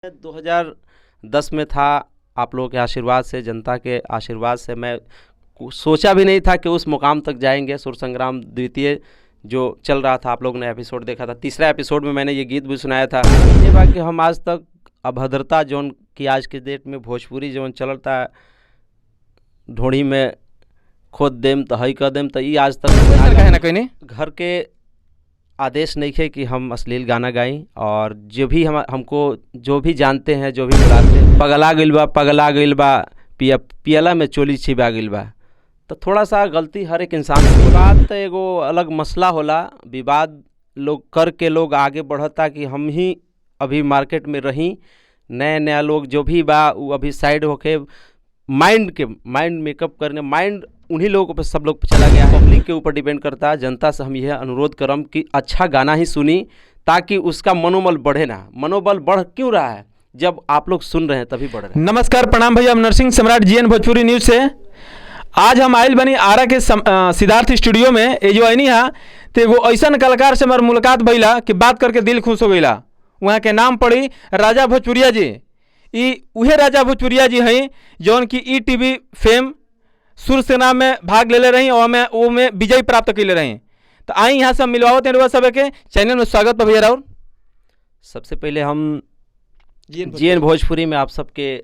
2010 में था। आप लोगों के आशीर्वाद से, जनता के आशीर्वाद से मैं सोचा भी नहीं था कि उस मुकाम तक जाएंगे। सुर संग्राम द्वितीय जो चल रहा था, आप लोगों ने एपिसोड देखा था, तीसरा एपिसोड में मैंने ये गीत भी सुनाया था। ये बात कि हम आज तक अभद्रता जोन की आज के डेट में भोजपुरी जोन चलता ढोड़ी में खोद देम तो हई कर देम तो ई आज तक कहे ना कहीं नहीं। घर के आदेश नहीं है कि हम अश्लील गाना गाएं। और जो भी हम हमको जो भी जानते हैं, जो भी बुलाते हैं, पगला गइल बा, पगला गइल बा, पिया पियला में चोली छिपा गइल बा। तो थोड़ा सा गलती हर एक इंसान से। विवाद तो एगो अलग मसला होला, विवाद लोग करके लोग आगे बढ़ता कि हम ही अभी मार्केट में रही, नया नया लोग जो भी बा वो अभी साइड होके माइंड के माइंड मेकअप करने माइंड उन्हीं लोगों पे सब लोग पे चला गया है। पब्लिक के ऊपर डिपेंड करता है। जनता से हम यह अनुरोध करम कि अच्छा गाना ही सुनी ताकि उसका मनोबल बढ़े ना। मनोबल बढ़ क्यों रहा है? जब आप लोग सुन रहे हैं तभी बढ़ रहा है। नमस्कार, प्रणाम भैया, हम नरसिंह सम्राट जीएन भोजपुरी न्यूज से। आज हम आयल बनी आरा के सिद्धार्थ स्टूडियो में। ये जो आईनी हा तो एगो ऐसन कलाकार से हमार मुलाकात भइला कि बात करके दिल खुश हो गईला। वहाँ के नाम पड़ी राजा भोजपुरिया जी। ई उहे राजा भोजपुरिया जी हैं जौन की ई टीवी फेम सुर सेना में भाग लेले रही और में वो में विजय प्राप्त कैले रही। तो आई यहाँ से हम मिलवावत हैं रुआ सब के चैनल में। स्वागत बा भैया राउर। सबसे पहले हम जीएन भोजपुरी में आप सबके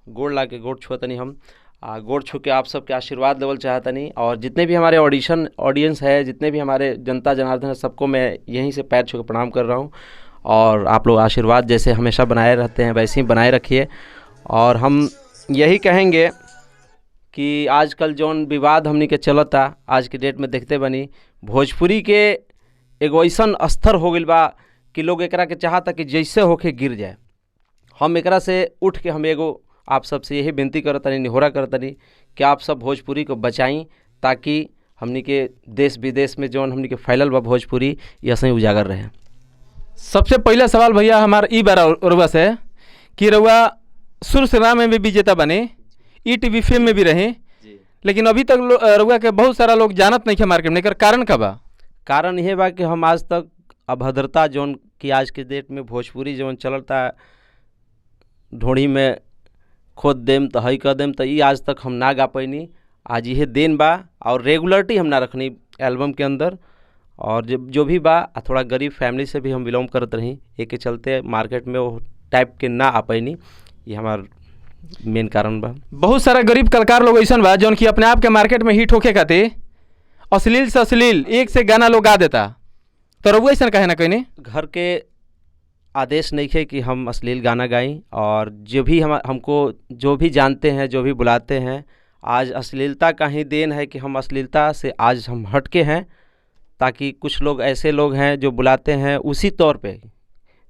गोड़ ला के गोड़ छुअतनी हम गोड़ छू के आप सबके आशीर्वाद लेवल चाहतनी। और जितने भी हमारे ऑडिशन ऑडियंस है, जितने भी हमारे जनता जनार्दन है, सबको मैं यहीं से पैर छू के प्रणाम कर रहा हूँ। और आप लोग आशीर्वाद जैसे हमेशा बनाए रहते हैं वैसे ही बनाए रखिए। और हम यही कहेंगे कि आजकल जौन विवाद हमनी के चलता आज के डेट में देखते बनी, भोजपुरी के एगो ऐसन स्तर हो गइल बा कि लोग एकरा के चाहता कि जैसे होके गिर जाए। हम एकरा से उठ के हम एगो आप सबसे यही विनती करतनी, निहोरा करतनी कि आप सब भोजपुरी को बचाई ताकि हमनी के देश विदेश में जौन हमनी के फैलल बा भोजपुरी ये सही उजागर रहे। सबसे पहला सवाल भैया हमार ई बार रउआ से कि रउआ सुर सेना में भी विजेता बने, ई टीवी फिल्म में भी रहे, लेकिन अभी तक रउआ के बहुत सारा लोग जानत नहीं है मार्केट में। एकर कारण का बा? कारण यह बा कि हम आज तक अभद्रता जौन की आज के डेट में भोजपुरी जौन चलता ढोड़ी में खोद देम तो हई कर देम तो ई आज तक हम ना गा पैनी। आज यह then बा और रेगुलरिटी हम ना रखनी एल्बम के अंदर। और जब जो भी बा थोड़ा गरीब फैमिली से भी हम बिलोंग करत रही, एक के चलते मार्केट में वो टाइप के ना आ पैनी। ये हमार मेन कारण बा। बहुत सारा गरीब कलाकार लोग ऐसन बा जौन की अपने आप के मार्केट में हिट होके खातिर अश्लील से अश्लील एक से गाना लोग गा देता। तो रउआ ऐसन कहे ना कहीं? घर के आदेश नहीं है कि हम अश्लील गाना गाएं। और जो भी हम हमको जो भी जानते हैं, जो भी बुलाते हैं, आज अश्लीलता का ही then है कि हम अश्लीलता से आज हम हटके हैं। ताकि कुछ लोग ऐसे लोग हैं जो बुलाते हैं उसी तौर पे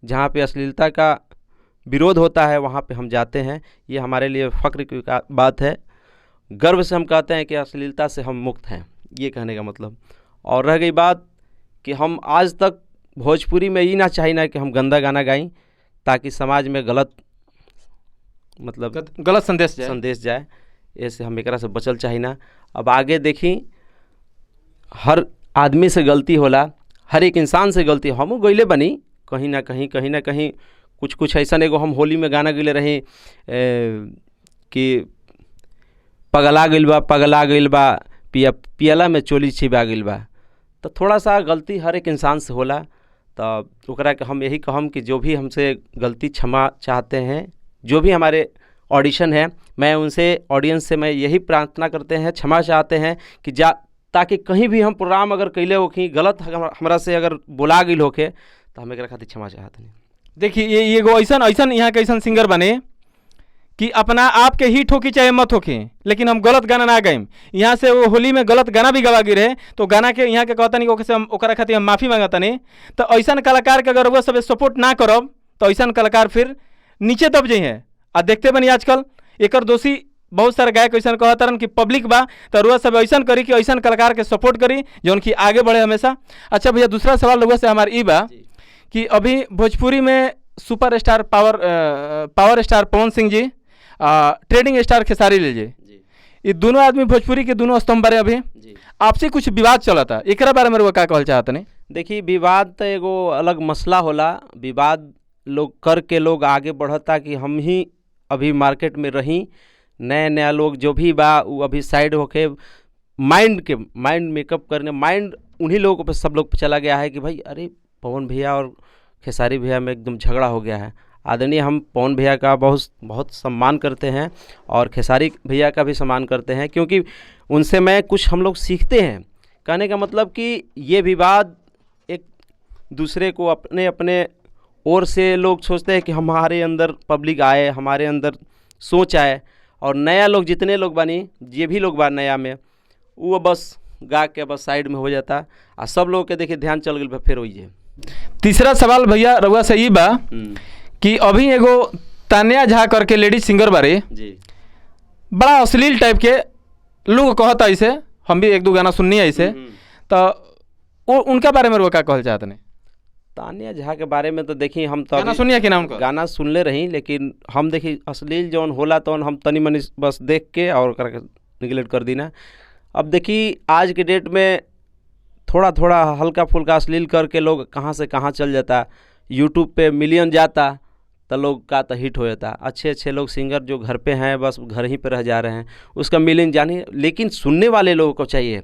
जहाँ पे अश्लीलता का विरोध होता है वहाँ पे हम जाते हैं। ये हमारे लिए फ़क्र की बात है। गर्व से हम कहते हैं कि अश्लीलता से हम मुक्त हैं, ये कहने का मतलब। और रह गई बात कि हम आज तक भोजपुरी में ये ना चाहिए ना कि हम गंदा गाना गाएं ताकि समाज में गलत मतलब गलत संदेश जाए। संदेश जाए, ऐसे हम एकरा से बचल चाही ना। अब आगे देखी, हर आदमी से गलती होला, हर एक इंसान से गलती। हमहूँ गइले बनी कहीं ना कहीं, कहीं ना कहीं कुछ कुछ ऐसा एगो हम होली में गाना गइले रही कि पगला गइल बा, पगला गइल बा, पिया पियला में चोली छिपा गइल बा। तो थोड़ा सा गलती हर एक इंसान से होला। तो ओकरा के हम यही कहम कि जो भी हमसे गलती क्षमा चाहते हैं, जो भी हमारे ऑडिशन है, मैं उनसे ऑडियंस से मैं यही प्रार्थना करते हैं, क्षमा चाहते हैं कि जा ताकि कहीं भी हम प्रोग्राम अगर कैले होखी गलत हमरा से अगर बोला गइल होखे तो हम एकरा खातिर क्षमा चाहते हैं। देखिए ये एगो ऐसन ऐसन यहाँ के ऐसन सिंगर बने कि अपना आप के हिट होकी चाहे मत होके, लेकिन हम गलत गाना ना गाइम। यहाँ से वो होली में गलत गाना भी गवा गिरे तो गाना के यहाँ के कहतनी ओके से हम ओकरा खातिर हम माफ़ी मांगतनी। तो ऐसन कलाकार के अगर वो सब सपोर्ट ना करब तो ऐसन कलाकार फिर नीचे दब जाइ। आ देखते बनी आजकल एकर दोषी बहुत सारा गायक ऐसा कहतरन कि पब्लिक बा, तो रुआ सब ऐसा करी कि ऐसा कलाकार के सपोर्ट करी जौन कि आगे बढ़े हमेशा। अच्छा भैया, दूसरा सवाल रुआ से हमार ई बा कि अभी भोजपुरी में super star power star Pawan Singh ji, trending star Khesari Lal ji, ये दोनों आदमी भोजपुरी के दोनों स्तंभ बारे अभी आपसे कुछ विवाद चलता, एकरा बारे में रुआ का कहल चाहत नहीं? देखिए, विवाद तो एगो अलग मसला होला। विवाद लोग करके लोग आगे बढ़ता कि हम ही अभी मार्केट में रही। नया नया लोग जो भी बा वो अभी साइड होके माइंड के माइंड मेकअप करने माइंड उन्हीं लोगों पे सब लोग पे चला गया है कि भाई अरे पवन भैया और खेसारी भैया में एकदम झगड़ा हो गया है। आदरणीय हम पवन भैया का बहुत बहुत सम्मान करते हैं और खेसारी भैया का भी सम्मान करते हैं, क्योंकि उनसे मैं कुछ हम लोग सीखते हैं। कहने का मतलब कि ये विवाद एक दूसरे को अपने अपने ओर से लोग सोचते हैं कि हमारे अंदर पब्लिक आए, हमारे अंदर सोच आए, और नया लोग जितने लोग बानी जे भी लोग बा नया में वो बस गा के बस साइड में हो जाता आ सब लोग के देखिए ध्यान चल गई बा फिर वही है। तीसरा सवाल भैया रउआ से ई बा कि अभी एगो तान्या झा करके लेडीज सिंगर बारे, जी बड़ा अश्लील टाइप के लोग कहता ऐसे, हम भी एक दो गाना सुननी है ऐसे, तो वो उनका बारे में रउआ का कहल चाहत नहीं? तान्या झा के बारे में तो देखिए हम तो गाना अभी- सुनिए कि ना उनका? गाना सुनले रही, लेकिन हम देखी अश्लील जौन होला तौन हम तनी मनी बस देख के और करके निगलेक्ट कर दीना। अब देखी आज के डेट में थोड़ा थोड़ा हल्का फुल्का अश्लील करके लोग कहाँ से कहाँ चल जाता, यूट्यूब पे मिलियन जाता तो लोग का तो हिट हो जाता। अच्छे अच्छे लोग सिंगर जो घर पे हैं बस घर ही पे रह जा रहे हैं, उसका मिलियन जानी, लेकिन सुनने वाले लोगों को चाहिए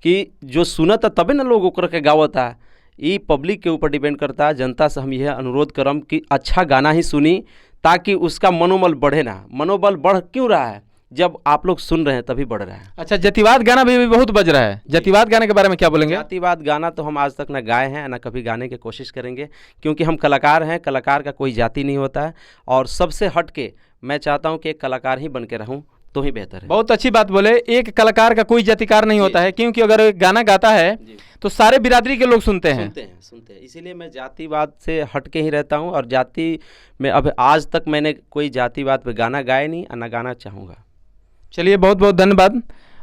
कि जो सुनता तबे ना लोग ओकरा के गावता। ये पब्लिक के ऊपर डिपेंड करता है। जनता से हम यह अनुरोध करम कि अच्छा गाना ही सुनी ताकि उसका मनोबल बढ़े ना। मनोबल बढ़ क्यों रहा है? जब आप लोग सुन रहे हैं तभी बढ़ रहा है। अच्छा, जातिवाद गाना भी बहुत बज रहा है, जातिवाद गाने के बारे में क्या बोलेंगे? जातिवाद गाना तो हम आज तक ना गाए हैं ना कभी गाने की कोशिश करेंगे, क्योंकि हम कलाकार हैं, कलाकार का कोई जाति नहीं होता है। और सबसे हट के मैं चाहता हूँ कि एक कलाकार ही बन के रहूँ तो ही बेहतर है। बहुत अच्छी बात बोले, एक कलाकार का कोई जातिकार नहीं होता है, क्योंकि अगर एक गाना गाता है जी। तो सारे बिरादरी के लोग सुनते हैं। सुनते हैं, सुनते हैं। इसीलिए मैं जातिवाद से हट के ही रहता हूँ और जाति में अब आज तक मैंने कोई जातिवाद पे गाना गाया नहीं और ना गाना चाहूँगा। चलिए, बहुत बहुत धन्यवाद।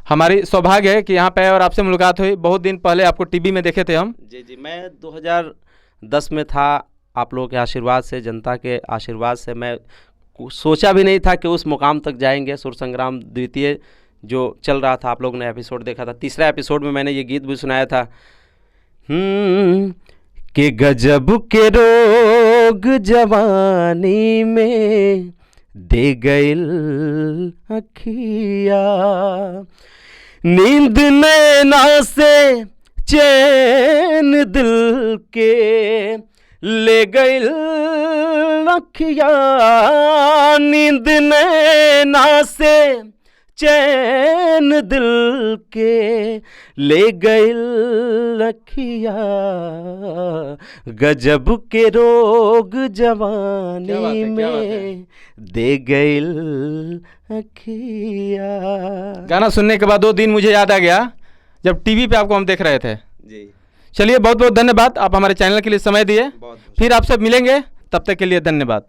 हमारी सौभाग्य है कि यहाँ पे आए और आपसे मुलाकात हुई। बहुत दिन पहले आपको टीवी में देखे थे हम। जी जी, मैं 2010 में था, आप लोगों के आशीर्वाद से, जनता के आशीर्वाद से मैं सोचा भी नहीं था कि उस मुकाम तक जाएंगे। सुर संग्राम द्वितीय जो चल रहा था, आप लोगों ने एपिसोड देखा था, तीसरा एपिसोड में मैंने ये गीत भी सुनाया था। कि गजब के रोग जवानी में दे गइल अखिया, नींद नैना से चैन दिल के ले गइल अखिया, नींद नैना से चैन दिल के ले गइल अखिया, गजब के रोग जवानी क्या बात है, क्या बात है। में दे गइल अखिया। गाना सुनने के बाद 2 दिन मुझे याद आ गया जब टीवी पे आपको हम देख रहे थे। जी, चलिए, बहुत बहुत धन्यवाद, आप हमारे चैनल के लिए समय दिए। बहुत फिर आपसे मिलेंगे, तब तक के लिए धन्यवाद।